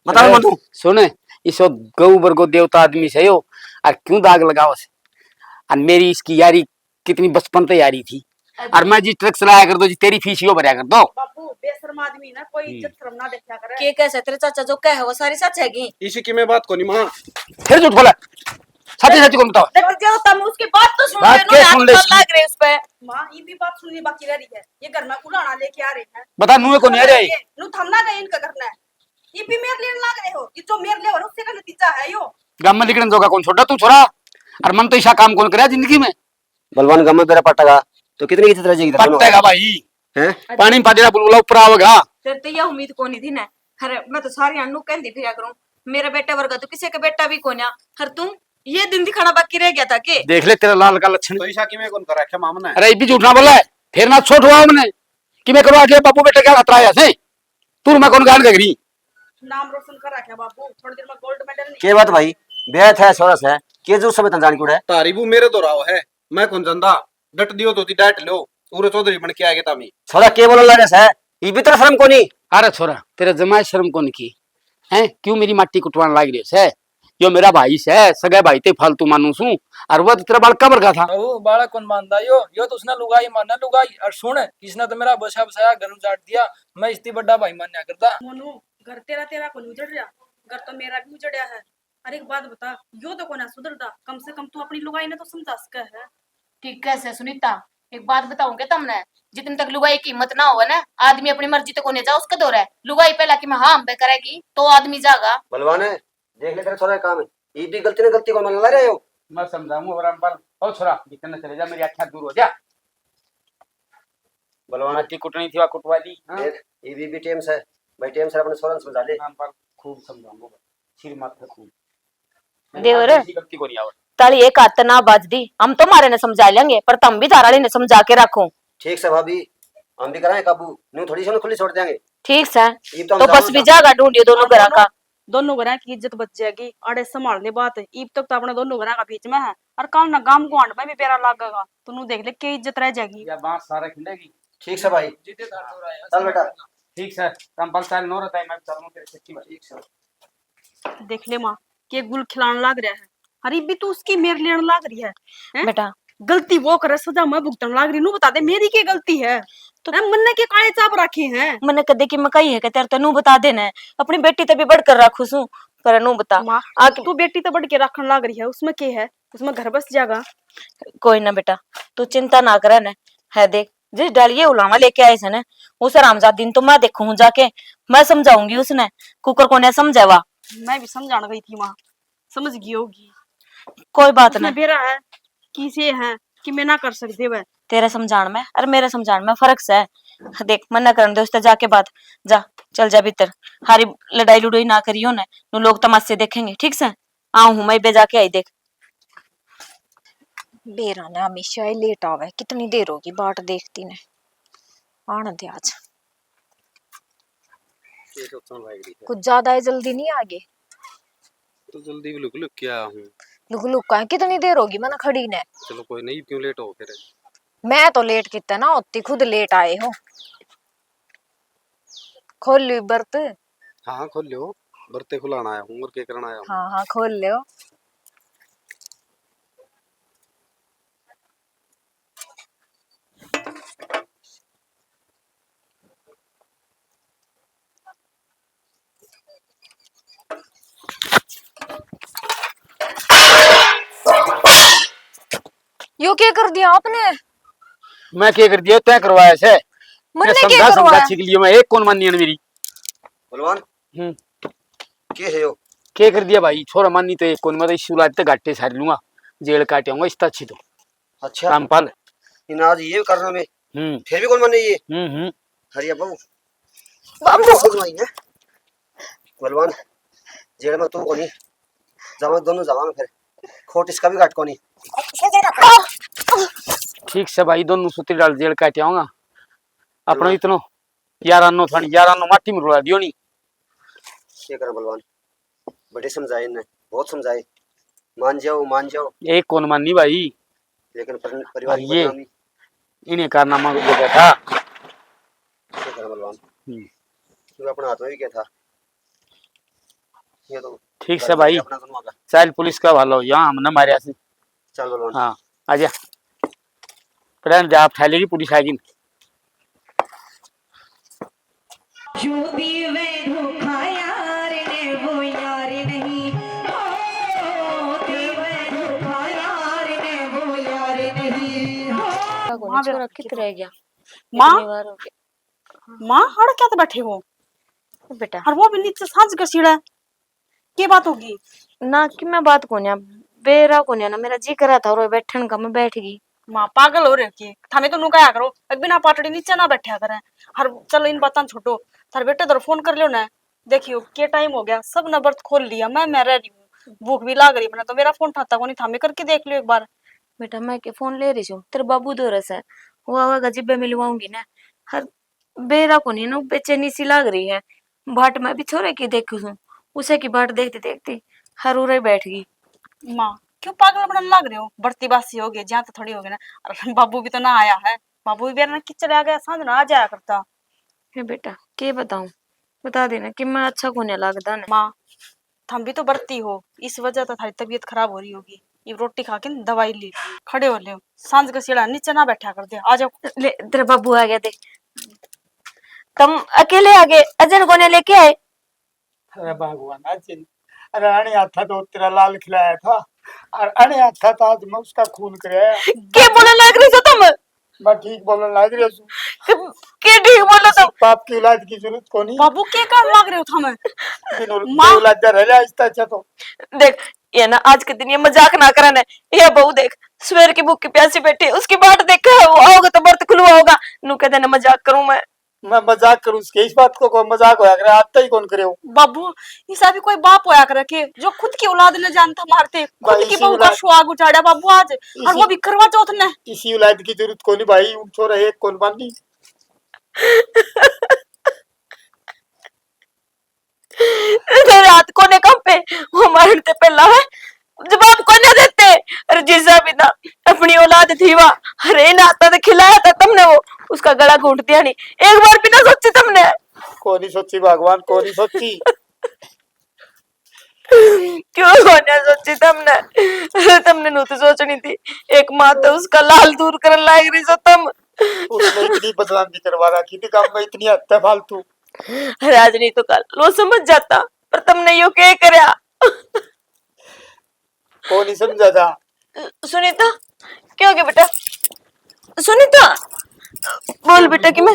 बता अरे, मत तू। सुन, इसो गऊ वर्गो देवता आदमी से यो, और क्यों दाग लगाओ से? और मेरी इसकी यारी कितनी बचपन से यारी थी। अच्छा। और मैं जी ट्रक चलाया कर दो जी, तेरी फीस यो भरया कर दो। बापू, बेशरम आदमी ना, कोई हम्म। इज्जत शर्म ना देखा करे। के कैसे तेरे चाचा जो कहे वो सारी सच हैगी? इसी की मैं बात कोनी माँ। फिर झूठ बोला, सच्ची सच्ची कौन बताओ? देख जो तुम उसकी बात तो सुन बात ले, क्या उन्होंने सुन ले हाथ इसकी? लाग रहे उस पे। माँ, ये भी बात सुननी बाकी रह रही है। ये घर में उलाहना लेके आ रहे हैं। बता, नुए को नहीं आ रहे? नु थमना गए इनका घर में। ये भी मेर लेने लाग रहे हो, ये जो मेर ले हो, उससे का नतीजा है यो। गाम में लिखने जोगा कौन छोड़ा तू छोरा? और मन तो ऐसा काम कौन करया जिंदगी में? बलवान गाम में बेरा पटेगा तो कितनी इज्जत रह जाएगी तेरे? पटेगा भाई। हैं? पानी में पा देना बुलबुला ऊपर आवेगा। तेरे ते यह उम्मीद कोनी थी ना। अरे मैं तो सारी अनु कहंदी फिरया करूं, मेरा बेटा वर्गा तो किसी का बेटा भी कोन्या। हर तू ये दिन दिखाना बाकी रह गया था के? देख ले तेरा लाल का लक्षण। तो ईशा की मैं कौन कर रखा मामने? अरे ये भी झूठ ना बोला है, फिर ना छोट हुआ हमने कि मैं करूँ आगे बापू बेटे क्या खतरा है से? तू मैं कौन गान गगरी? नाम रोशन कर रखा बापू, थोड़ी देर में गोल्ड मेडल नहीं। के बात भाई, ब्याह था सोरस है, के जो समय तन जान क्यों है? तारी बू मेरे तो राव है, मैं कौन जानदा? डट दियो तो ती डांट लो, उरे चौधरी बन के आगे तामी। छोरा के बोलन लाग रहा सै? ये भी तेरा शर्म कोनी? अरे छोरा, तेरा जमाए शर्म कोनी की? हैं? क्यों मेरी माटी कुटवान लाग रही है? यो मेरा भाई सै, सगा भाई ते फालतू मानू सूं, और वो तो तेरा बालका वर्गा था। ओ, बालक कौन मानदा यो? यो तो उसने लुगाई मानना लुगाई। और सुन, इसने तो मेरा बसा बसाया घर उजाड़ दिया, मैं इसती बड़ा भाई मान्या करता। मोनू, घर तेरा, तेरा कोनी उजड़ रहा, घर तो मेरा भी उजड़या है। अरे एक बात बता, यो तो कोना सुधरदा, कम से कम तू अपनी लुगाई ने तो समझा सके है। ठीक है से सुनीता, एक बात बताऊं के तमने, जितने तक लुगाई की हिम्मत ना होवे ना, आदमी अपनी मर्जी तो कोने जा उसके धोरे। लुगाई पहला कि मैं हाँ हम पे करेगी तो आदमी जागा। बलवान है, देख ले तेरे छोरा का काम है, ये भी गलती ने गलती को मान ला रहे हो। मैं समझाऊंगा रामपाल। ओ छोरा, भीतर ने चले जा, मेरी आंखें दूर हो जा। बलवान। माटी कुटनी थी, वा कुटवा दी। हाँ। देख, ये भी, भी टेम से, भाई टेम से अपने सोरन समझा ले। रामपाल, खूब समझाऊंगा भाई, सिर माथे खूब। देवर, ऐसी गलती को नहीं आवे। ताली एक हाथ ना बाज दी, हम तो मारे ने समझा लेंगे, पर तम भी थारा ने समझा के रखो। ठीक से भाभी, हम भी कराएं काबू, न्यू थोड़ी सी खुली छोड़ देंगे। ठीक से, ये तो हम तो बस जाओ भी ना। जागा ढूंढियो दोनों हाँ, घरा दोनों, का। दोनों घरा की इज्जत बच जाएगी। अरे संभाल ले बात, इब तक तो अपना दोनों घरा का बीच में है, और काल ना गांव गुआंढ में भी बेरा लागेगा, तो नू देख ले के इज्जत रह जाएगी। या बात सारा खिलेगी। ठीक से भाई। जीते दार दो राय, चल बेटा। ठीक से, तम बल चाल नो रहता है, मैं चलूं तेरे से। ठीक से। देख ले माँ, के गुल खिलान लाग रहा है। अरे भी तू उसकी मेर लेन लाग रही है, हैं? बेटा। गलती वो करे, सजा मैं भुगतन लाग रही, नू बता दे मेरी के गलती है? तो हैं, मन्ने के काले चाप रखे हैं? मन्ने कदे की मैं कही है कि तेरे तो नू बता देना है, अपनी बेटी ते भी बढ़कर रखू सू, पर नू बता। माँ, आके तू बेटी ते बढ़ के रखन लाग रही है, उसमें के है? उसमें घर बस जागा। कोई ना बेटा, तू चिंता ना करे ने। है देख, जिस डालिए उलावा लेके आए से ने, उस हरामजादी ने तो मैं देखूं जाके, मैं समझाऊंगी उसने। कुकर कोने समझावा। मैं भी समझाने गई थी माँ, समझ गई होगी। कोई बात उसने ना। बेरा है, किसे है कि मैं ना कर सकते वह। तेरे समझाण में और मेरे समझाण में फर्क से। देख, मना करन दे उसते जाके बात। जा, चल जा भीतर। हारी लड़ाई लुड़ाई ना करियो ने, नु लोग तमाशे देखेंगे, ठीक से? आऊं हूं मैं, बे जाके आई देख। बेरा ने हमेशा ही लेट आवे, कितनी देर होगी बाट देखती ने। आने दे आज। ये तो कौन भाई गई है? कुछ ज्यादा ही जल्दी नहीं आ गए? तो जल्दी भी लुक लुक के आया हूँ। लुक लुक का है? कितनी देर होगी मैंने खड़ी ने। चलो कोई नहीं, क्यों लेट हो फिर? मैं तो लेट कितना ना होती, खुद लेट आए हो। खोल ली बर्त। हाँ, खोल लो। बर्ते खुलाना आया हूँ, और क्या करना आया हूँ? हाँ हाँ, खोल लो। यो क्या कर दिया आपने? मैं क्या कर दिया, तय करवाया से। मन्ने क्या समझा, समझा करवाया? छीक लियो मैं, एक कौन मानी है मेरी? बलवान। हम्म। के है यो? के कर दिया भाई, छोरा मानी तो एक कौन, मैं तो इसी औलाद ते घाटे सार लूंगा, जेल काट आऊंगा, इससे अच्छी तो। अच्छा। रामपाल। इन आज ये करना में। हम्म। फिर भी कौन माने ये? हम्म, हम्म। हरिया बाबू। बाबू। खुद माई है। बलवान, जेल में तू कोनी। जावा दोनों जावा फिर। खोट इसका भी घाट कोनी। ठीक से भाई, दोनों सूती डाल जेल काट आऊंगा। अपना इतनो यारानो थानी, यारानो माटी में रुला दियो नी। क्या करा बलवान, बड़े समझाए इन्हें, बहुत समझाए, मान जाओ, मान जाओ। एक कौन मानी भाई? लेकिन पर-, परिवार और की ये बदनामी। इन्हें कारनामा को देखा था। क्या करा बलवान? हम्म। क्योंकि अपने हाथ में भी क्या था? ये तो ठीक से भाई, अपना दोनों का। चल पुलिस का हवाला हो, यहाँ हमने मारया से। चल बलवान। हाँ, आजा। पहले जा, आप ठा लेगी पुलिस आएगी। जो दीवे धोखा यार ने वो यार नहीं, ओ, दीवे धोखा यार ने वो यार नहीं, ओ। छोरा कित रह गया? माँ? इतनी बार हो गया। माँ, अड़ क्या तो बैठे हो? बेटा। और वो भी नीचे सांझ का सीढ़ा। के बात होगी? ना कि मैं बात कोन्या, बेरा कोन्या ना, मेरा जी करा था और बैठन का, मैं बैठ गई। माँ, पागल हो रहे हो के? थाने तो नु कहा करो, अब बिना पाटड़ी नीचे ना बैठा करे। हर चलो इन बातां छोड़ो, थारे बेटे दर फोन कर लियो ना। देखियो के टाइम हो गया, सब ने बर्त खोल लिया, मैं, मैं रह रही हूँ, भूख भी लाग रही है, मैंने तो मेरा फोन ठाता कोनी, थामे करके देख लियो एक बार। बेटा, मैं के फोन ले रही हूँ, तेरे बाबू दो रस है, वो आवेगा जिब्बे मिलवाऊंगी ना। हर बेरा कोनी ना, बेचैनी सी लाग रही है। बाट मैं भी छोरे की देखूं सूं, उसे की बाट देखती देखती हर उरे बैठ गई। माँ, क्यों पागल बनने लाग रहे हो? बढ़ती बासी हो गई, ज्यादा तो थोड़ी हो गई ना। अरे, बाबू भी तो ना आया है, बाबू भी बेरा ना किच चला गया, सांझ ना आ जाया करता। हे बेटा, के बताऊं, बता देना कि मैं अच्छा कोने लागदा ने। माँ, थम भी तो बरती हो, इस वजह तो थारी तबीयत खराब हो रही होगी। ये रोटी खा के न दवाई ले ली, खड़े हो ले, सांझ का सीढ़ा नीचे ना बैठा कर दे, आ जाओ। ले, तेरा बाबू आ गया, देख। तुम अकेले आ गए, अजन कोने लेके आए? अरे भगवान, अजन, अरे अने हाथा तो तेरा लाल खिलाया था, और अने हाथा तो आज मैं उसका खून कराया। के बोलने लग रही हो तुम? मैं ठीक बोलने लग रही हूँ। के, के ठीक बोलो तुम? पाप की औलाद की जरूरत कोनी। बाबू, के काम मांग रहे हो थम? बिन औल-, माँ। औलाद रह लिया, इससे अच्छा तो। देख, ये ना आज के दिन ये मजाक ना करे ना। ये बहू देख, सवेर की भूखी प्यासी बैठी, उसकी बाट देखे, वो आओगे तो बर्त खुलवाओगा। नू कह देना मजाक करूं मैं। मैं मजाक करूं, उसके इस बात को कोई मजाक होया करे, आता ही कौन करे हो? बाबू, इसा भी कोई बाप होया करे के जो खुद की औलाद ने जानता मारते, खुद भाई, की इसी बहू का औलाद, सुहाग उजाड़ा बाबू आज, और इसी, वो भी करवा चौथ ने। इसी औलाद की जरूरत कोनी भाई, उन छोरा एक कौन मानी। तेरे हाथ कोने कांपे, वो मरण ते पहला है जवाब कोने देते। अरे जीजा भी ना अपनी औलाद थी वा, अरे इन हाथा ते खिलाया था तुमने वो, उसका गला घोंट दिया नहीं, एक बार भी ना सोची तुमने। कोनी सोची भगवान, कोनी सोची। क्यों कोन्या सोची तुमने? तुमने नू तो सोचनी थी। एक माँ तो उसका लाल दूर करन लाग रही सो तुम। उसने इतनी बदनामी करवा रखी थी गाम में, इतनी हद है फालतू। अरे आज नहीं तो कल वो समझ जाता, पर तुमने यो के करया? कोनी समझा था। सुनीता, क्या हो गया बेटा? सुनीता, बोल बेटा कि मैं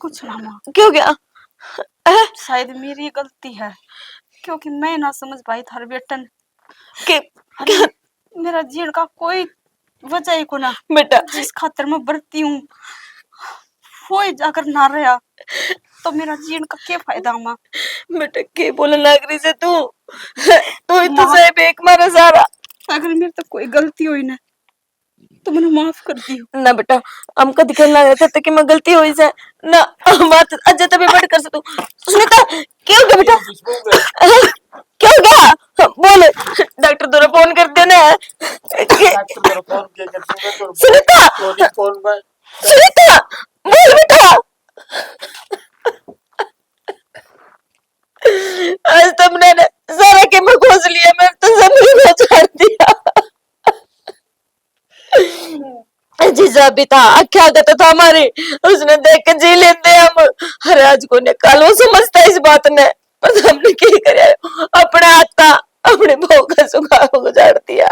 कुछ ना माँ। क्या हो गया? हैं? शायद मेरी गलती है, क्योंकि मैं ना समझ पाई थारे बेटन के। अरे, मेरा जीण का कोई वजह ही कोना। बेटा। जिस खातर मैं बरती हूँ, वो ही जाकर ना रहा, तो मेरा जीण का क्या फायदा माँ? बेटा, के बोलने लग रही से तू? तू ही तो माँ। सही बेक मारा सारा। अगर मेरे तो कोई गलती हुई ना, तू मने माफ कर दियो। ना बेटा, हम कद कहना रहता तो कि मैं गलती हुई से ना, बात अजय तभी बंद कर से तू। सुनीता, क्या हो गया बेटा? क्या हो गया? बोल, डॉक्टर दोनों फोन कर देना है। डॉक्टर दोनों फोन किया कर दूंगा, तो सुनीता! फोन, फोन पर। सुनीता, बोल बेटा। आज तुमने ना सारा के मैं खोज लिया, मैं तो सब को छोड़ दिया। जीजा भी था, आख्या आदत था हमारी, उसने देख के जी लेते हम। अरे आज को ने काल वो समझता इस बात ने, पर हमने क्या करे, अपना हाथ था, अपनी बहू का सुखा गुजार दिया।